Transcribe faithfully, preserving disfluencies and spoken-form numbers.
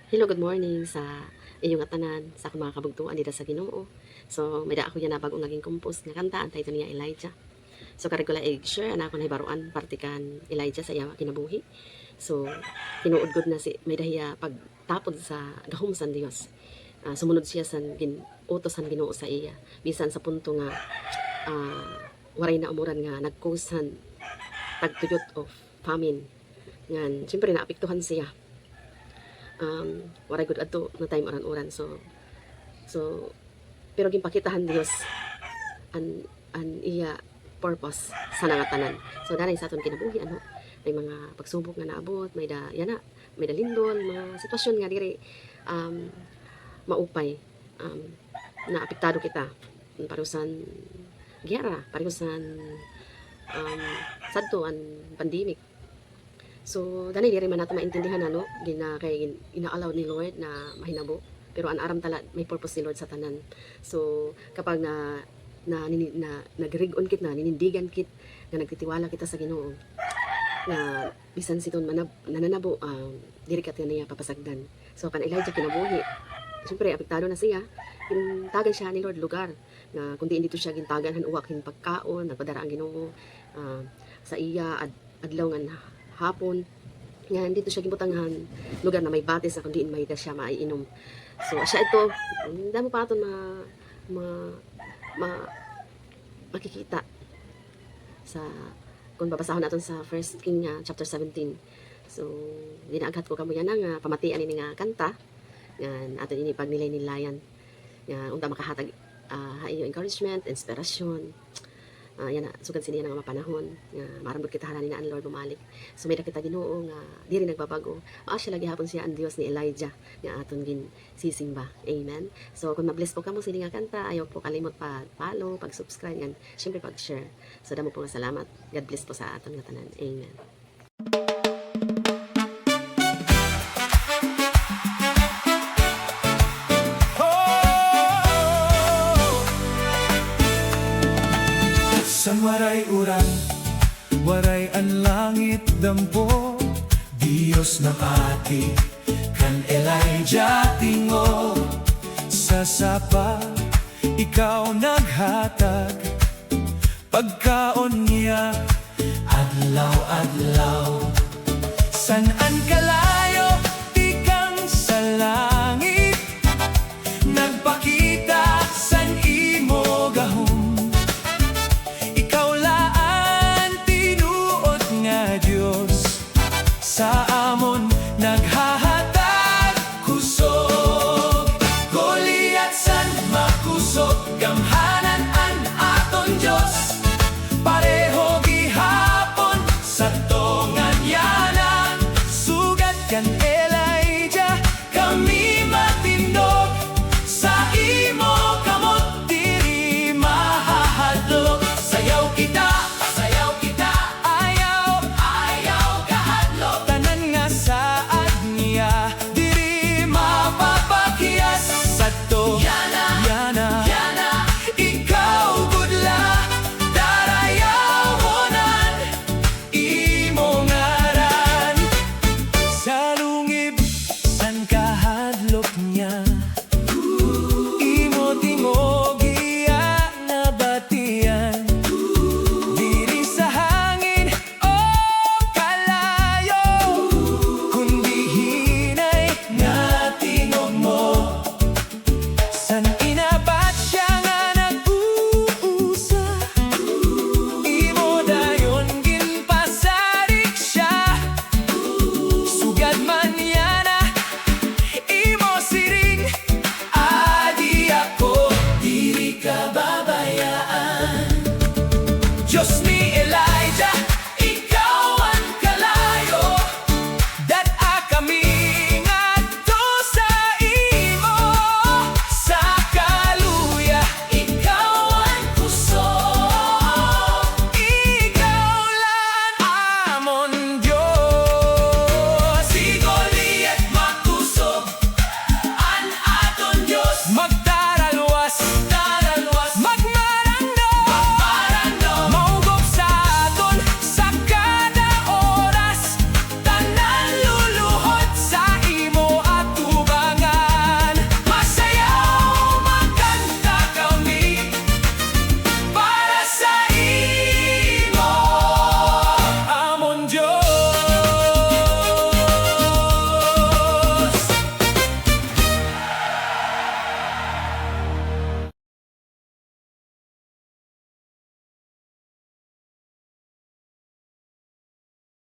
Hello, good morning sa iyo nga tanan, sa akon mga kabugtoan dida sa Ginoo. So, may-ada ako yana bag-o nga gin-compose nga kanta, an title niya Elijah. So, karuyag ko la i-share an akon nahibaroan parte kan Elijah sa iya kinabuhi. So, tinuod gud na si, may-ada hiya pagtapod sa gahom san Dios. Ah, sumunod siya san gin-utos san Ginoo sa iya. Bisan sa punto nga, ah, waray na umuran nga nag-cause han tagtuyot of famine. Ngan, siyempre, naapektuhan siya. Um, waray gud adto nga time uran-uran. So, so, pero ginpakita han Dios an, an iya purpose sa nangatanan. So, danay sa aton kinabuhi, ano, may mga pagsubok nga naabot, may-ada, yana, may-ada lindol, mga sitwasyon nga diri, um, maupay. Um, naapektado kita. Pareho san giyera, pareho san, um, sadto an pandemic. So, danay diri man nato maintindihan, ano, gina-, kay gin-, ina-allow ni Lord na mahinabo. Pero an aram ta la, may purpose ni Lord sa tanan. So, kapag na, na, nini-, na, nagrig-on kit na, ninindigan kit, nga nagtitiwala kita sa Ginoo, nga bisan siton manab-, nananabo, ah, diri kita niya papasagdan. So, kan Elijah kinabuhi, siyempre, apektado na siya. Gintagan siya ni Lord lugar nga kun diin didto siya gintagan han uwak hin pagkaon, nagpadara an Ginoo, ah, sa iya ad-, adlaw ngan hapon. Ngan didto siya ginbutang han lugar na may batis na kun diin may-ada siya maiinom. So, asya ito, damo pa aton ma-, ma-, ma-, makikita sa, kun babasahon naton sa First King, ah, chapter seventeen. So, ginaaghat ko kamo yana nga pamatian ini nga kanta, ngan aton ini pagnilay-nilayan. Nga unta makahatag, ah, ha iyo encouragement, inspirasyon. Ah, yana, sugad sini yana nga mga panahon, nga maaram gud kita harani na an Lord bumalik. So, may-ada kita Ginoo nga diri nagbabag-o. Maasya la gihapon siya an Dios ni Elijah nga aton gin-, sisimba. Amen. So, kon ma-bless po kamo sini nga kanta, ayaw po kalimot pag-follow, pag-subscribe, ngan siyempre pag-share. So, damo po nga salamat. God bless po sa aton nga tanan. Amen. San waray uran, waray an langit dampo, Dios namati kan Elijah tingo. Sa sapa ikaw naghatag pagkaon niya adlaw-adlaw.